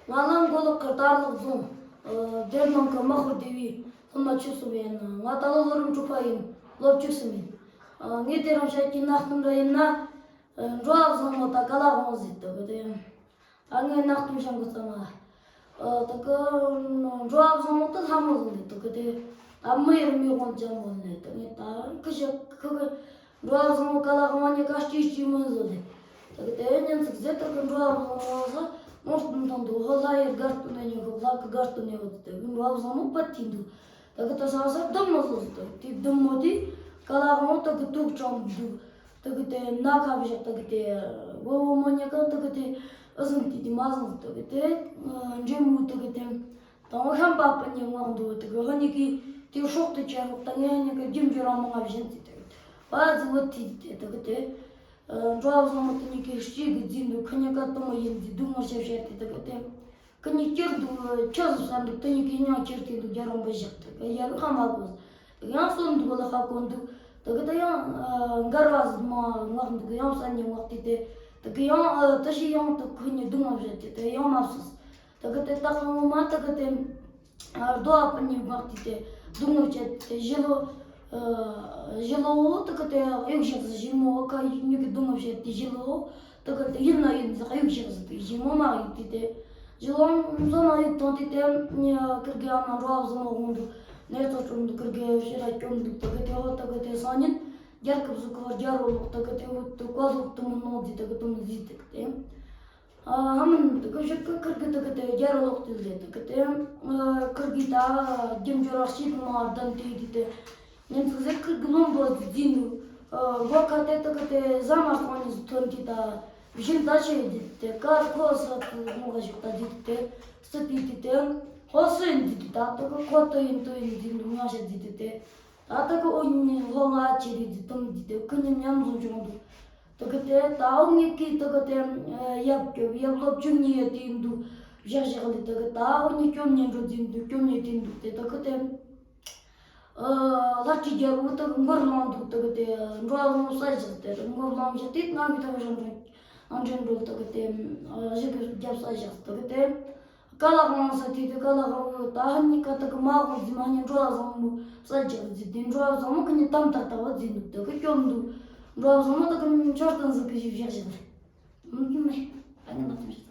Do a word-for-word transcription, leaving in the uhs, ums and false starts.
ང་ལ་མགོ་ལོག་གི་དར་ལག་རྫོང་། ཨ། སྡེ་དམངས་ཀྱི་དམག་དཔོན་སྡེ་བའི་སློབ་མ་ཆོས་གསུམ་ཡིན། ང་ད་ལོ་ལོ་རིམ་དྲུག་པ་ཡིན། ལོ་བཅུ་གསུམ་ཡིན། ཨ། ངས་དེ་རིང་བཤད་རྒྱུའི་གནའ་གཏམ་ར་ཡིན་ན། ཨ། འགྲོ་བ་བཟང་མོ་དང་ཀ་ལ་དབང་ཟེར་དུ་གི་དེ། ད་ངས་གནའ་གཏམ་བཤད་འགོ་བརྩམས་ལ། ཨ། དེ་གི་འགྲོ་བ་བཟང་མོ་དེ་ལྷ་མོ་བཟང་དེ་དེ་གི་དེ། ད་མི་ཡི་མི་དབང་ཅན་མོ་ལས་དེ་ངས་ད་ཁི་ཤ་ཁི་གི་འགྲོ་བ་བཟང་མོ་ཀ་ལ་དབང་གཉིས་ཀ་སྐྱིད་སྐྱིད་མོ་བཟོ་ལས། དེ་གི་དེ་ཉིན་ཚིག་ཟེར་དེ་གི་འགྲོ་བ་བཟང་མོ་ཟ་མོ་སྟོན་དང་འདུག་ཧོ་ལྷ་ཡི་དགའ་སྟོན་ནས་ཉོ་གི་ལྷ་གི་དགའ་སྟོན་ནས་འོ་དེ་གི་འགྲོ་བ་བཟང་མོ་པད་དེ་འདུག་དེ་གི་དེ་ས་ས་བདུད་མོ་བཟོ་ཟེར་དེ་དེ་བདུད་མོ་དེ་ཀ་ལ་དབང་དེ་གི་དུག་ཅང་འདུག་དེ་གི་དེ་ན་ཁ་བཞག་དེ་གི་དེ་བུ་བུ་མོ་གཉིས་ཀ་དེ་གི་དེ་ཨུ་ཟིན་དེ་དེ་མ་ཟིན་དེ་གི་དེ་འདྲེ་མོ་དེ་གི་དེ་དང་ཤམ་པ་པ་གཉིས་མངགས་འདུག་དེ་གི་ཧ་གཉིས་ཀྱི་དེ་སྲོག་དེ་ཆད་ཧོག་ད་ངས་གཉིས་ཀ་རྒྱུ་འབྱོར་རང་མང་ང་བཞིན་དེ་དེ་གི་བ་ཟི་བུ་དེ་དེ་དེ་གི་དེ་འགྲོ་བ་བཟང་མོ་དེ་གཉིས་ཀྱི་སྐྱིད་གི་རྫིན་འདུག་ཁ་གཉིས་ཀ་དུ་མོ་ཡིན་དེ་སྡུག་བསྔལ་ཤ་བཤད་དེ་དེ་གི་དེ། ཁི་གཉིས་ཁྱེར་འདུག་ཁྱི་ཟིག་ཟ་འདུག་དེ་གཉིས་ཀྱིས་ཉང་ཁྱེར་དེ་འདུག་རྒྱ་རོང་པོ་བཞག་དེ་གི་ཡར་ཁ་མ་གོ་ཡང་སོན་འདུག་ལ་ཁ་གོ་འདུག་དེ་གི་དེ་ཡང་མགར་བ་ཟིག་མ་མངགས་འདུག་ཡང་ས་ཉི་མངགས་དེ་དེ་དེ་གི་ཡང་དེ་ཞིག་ཡང་དེ་ཁི་གཉིས་སྡུག་བསྔལ་བྱས་དེ་དེ་ཡང་མ་སོས། དེ་གི་དེ་ད་ཁ་ངོ་མ་དེ་གི་དེ་རྡོ་བ་པ་གཉིས་མངགས་དེ་དེ་སྡུག་བསྔལ་བྱས་དེ་ཞི་ལོ། ཞི་ལོ་དེ་གི་དེ་གཡུག་བཞག་ཟིག་ཞི་མོ་ཁ་གཉིས་ཀྱི་སྡུག་བསྔལ་བྱས་དེ་ཞི་ལོ། དེ་གི་དེ་ཡིན་ན་ཡིན་ཟིག་གཡུག་བཞག་ཟིག་དེ་ཞི་མོ་མ་གཡུག་དེ་དེ། ཞི་ལོ་མཚོ་ནང་གཡུག་བཏང་དེ་དེ་ཁིར་གི་ཨ་མ་འགྲོ་བ་བཟང་མོ་དགོངས་འདུག་ནས་ཚོ་སྤྲོད་འདུག་ཁིར་གི་ཕྱི་ལ་སྐྱོབ་འདུག་དེ་གི་དེ་འོ་དེ་གི་དེ་སང་ཉིན་རྒྱལ་ཁབ་ཟིག་གི་རྒྱལ་རོ་ལོག་དེ་གི་དེ་འོ་དེ་བཀའ་སློབ་དུ་མོ་གནང་དེ་དེ་གི་དུ་མོ་ཟིག་དེ་གི་དེ། ཨ་ཧ་མིན་དེ་གི་ཕྱིར་གི་ཁིར་གི་དེ་གི་དེ་རྒྱལ་རོ་ལོག་དེ་ལས་དེ་གི་དེ། ཁིར་གི་ད་རྒྱུ་འབྱོར་བ་སྐྱིད་མ་ལྡན་དེ་དེ་དེ། ཉིན་ཚིག་ཟེར་ཁུར་གི་ལོན་པོ་འཛིན་འདུག་མགོ་ཁ་དེ་དག་གི་དེ་ཟ་མ་སོང་ནས་ཐོན་གི་ད་བཞིན་ད་ཆེ་འདི་དེ་ཀར་ཁོ་ས་ཐུ་མོ་ག་ཞིག་ད་འདི་དེ་སི་ཏི་དེ་དེ་ཧོ་སི་འདི་དེ་ད་དག་གི་ཁོ་ཏོ་ཡིན་ཏོ་ཡིན་འཛིན་འདུག་ང་ཤ་འདི་དེ་དེ་ད་དག་གི་ཨོ་ཡིན་ནས་ཧོ་ང་ཆེ་རི་འདི་དུམ་འདི་དེ་ཁུ་ཉིན་མཉམ་བཟུང་བྱུང་འདུག་དག་གི་དེ་ད་ཨོ་ངེད་ཀྱི་དག་གི་དེ་ཡབ་སྐྱོབ་ཡབ་ལོ་བཅུ་གཉིས་ཡ་དེ་འདུག་བཞག་བཞག་ལས་དག་གི་ད་ཨོ་ངེད་སྐྱོབ་ཉན་འགྲོ་འཛིན་འདུག་སྐྱོབ་ཉན་དེ་འདུག་དེ་དག་གི་དེ། ལྷ་ཁྲི་རྒྱལ་པོ་དག་མགོར་ལངས་འདུག་དག་དེ་འགྲོ་བ་ལངས་ས་བཞག་དེ་མགོར་ལངས་བཞག་དེ་ང་གི་ཐོག་རང་འགྲོ་ཨང་འདྲེན་འགྲོ་དག་དེ་གཞི་གི་རྒྱབ་ས་བཞག་དག་དེ་ཀ་ལ་ཧང་ས་དེ་དེ་ཀ་ལ་ཧང་བོ་ད་ཧ་ནི་ཀ་དག་མ་ཧོ་ཟི་མ་ནི་འགྲོ་བ་བཟང་མོ་ས་བཞག་ཟི་དེ་འགྲོ་བ་བཟང་མོ་ཁ་ནི་དམ་ཐག་ཐག་བ་ཟི་འདུག་དག་སྐྱོམ་འདུག་འགྲོ་བ་བཟང་མོ་དག་མཆོར་དང་ཟི་གི་ཞིག་བཞག་བཞག་རེད། མི་མི་ཨ་ནི་མ་ཐུབ་བཞག